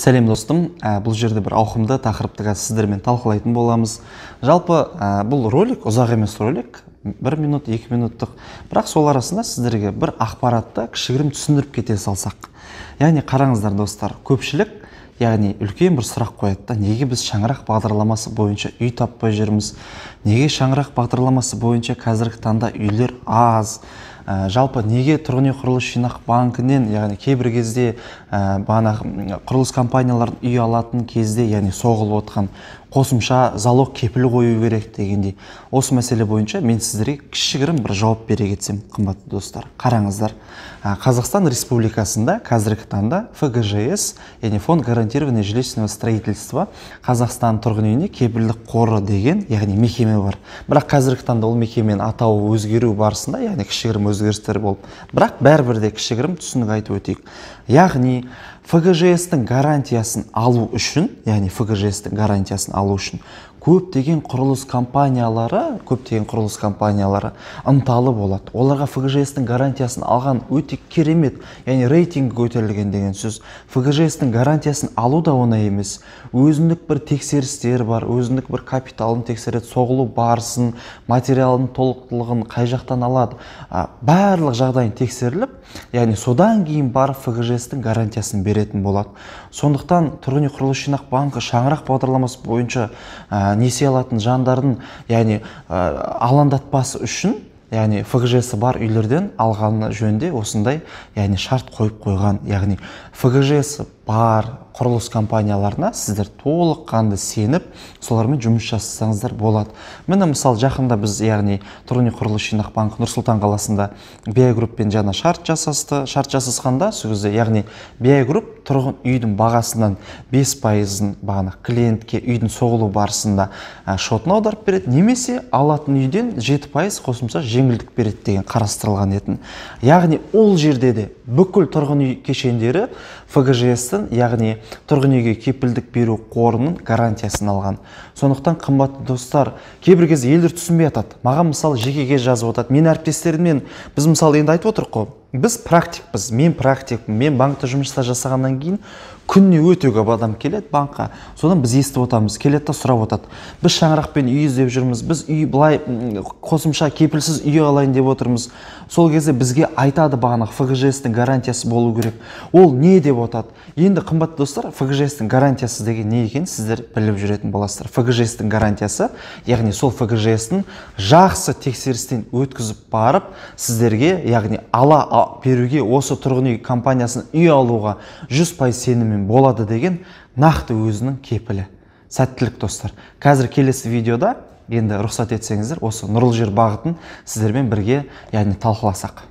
Сәлем, достым. Бұл жерде бір ауқымды тақырыпты қазір сіздермен талқылайтын боламыз. Жалпы бұл ролик ұзақ емес ролик, 1 минут, 2 минуттық, бірақ сол арасында сіздерге бір ақпаратты кішігірім түсіндіріп кете салсақ. Яғни қараңыздар, достар, көпшілік, яғни үлкен бір сұрақ қояды да: неге біз Шаңырақ бағдарламасы бойынша үй таппай жүрміз, неге Шаңырақ бағдарламасы бойынша қазіргі таңда үйлер аз, жалпы неге Тұрғын үй құрылыс жинақ банкінен, яғни кейбір кезде бағанағы құрылыс компанияларын үй алатын кезде, яғни соғылып отқан қосымша залог, кепіл қою керек дегендей. Осы мәселе бойынша мен сіздерге кішігірім бір жауап бере кетсем. Қымбатты достар, қараңыздар, Қазақстан Республикасында қазіргі таңда ФГЖС, яғни Фонд гарантированного жилищного строительства, Қазақстан тұрғын үйіне кепілдік қоры деген, яғни мекеме бар. Бірақ қазіргі таңда ол мекеменің атауы өзгеру барысында, яғни кішігірім өзгерістер болып, бірақ бәрібір де кішігірім түсінік айтып өтейік. Яғни ФГЖС-тің гарантиясын алу үшін, яғни ФГЖС-тің гарантиясын алу үшін көптеген құрылыс компаниялары ынталы болады. Оларға ФГЖС-тің гарантиясын алған өте керемет, яғни рейтингі көтерілген деген сөз. ФГЖС-тің гарантиясын алу да оңай емес. Өзіндік бір тексерістер бар, өзіндік бір капиталын тексереді, соғылу барысын, материалының толықтылығын, қай жақтан алады, барлық жағдайын тексеріліп, яғни содан кейін барып ФГЖС-тің гарантиясын беретін болады. Сондықтан Тұрғын үй құрылыс жинақ банкі Шаңырақ бағдарламасы бойынша несие алатын жандардың, яғни алаңдатпасы үшін, яғни ФГЖС бар үйлерден алғаны жөнінде осындай, яғни шарт қойып қойған. Яғни ФГЖС бар құрылыс компанияларына сіздер толыққанды сеніп, солармен жұмыс жасасаңыздар болады. Міне, мысалы, жақында біз, яғни Тұрғын үй құрылыс жинақ банкі Нұр Сұлтан қаласында BI Групппен жаңа шарт жасасты. Шарт жасасқанда сол кезде, яғни BI Групп тұрғын үйдің бағасынан 5%-ын бағана клиентке үйдің соғылу барысында шотына аударып береді немесе алатын үйден 7% қосымша жеңілдік береді деген қарастырылған етін. Яғни ол жерде де бүкіл тұрғын үй кешендері ФГЖС-тің, яғни тұрғын үйге кепілдік беру қорының гарантиясын алған. Сондықтан, қымбатты достар, кейбір кезде елдер түсінбей жатады. Маған, мысалы, жекеге жазып отырады мен әріптестеріммен. Біз, мысалы, енді айтып отырмық қой, біз практикпіз, мен практикпін. Мен банкта жұмыс жасағаннан кейін күніне өте көп адам келеді банкқа. Содан біз естіп отырамыз, келеді да сұрап отырады: біз шаңырақпен үй іздеп жүрміз, біз үй былай қосымша кепілсіз үй алайын деп отырмыз. Сол кезде бізге айтады: бағанағы ФГЖС-тің гарантиясы болу керек, ол не деп отырады. Енді, қымбатты достар, ФГЖС-тің гарантиясы деген не екенін сіздер біліп жүретін боласыздар. ФГЖС-тің гарантиясы, яғни сол ФГЖС-тің жақсы тексерістен өткізіп барып, сіздерге, яғни ала беруге, осы тұрғын үй компаниясын үй алуға 100% сеніммен болады деген нақты өзінің кепілі. Сәттілік, достар! Қазір келесі видеода енді, рұқсат етсеңіздер, осы Нұрлы жер бағытын сіздермен бірге, яғни талқыласақ.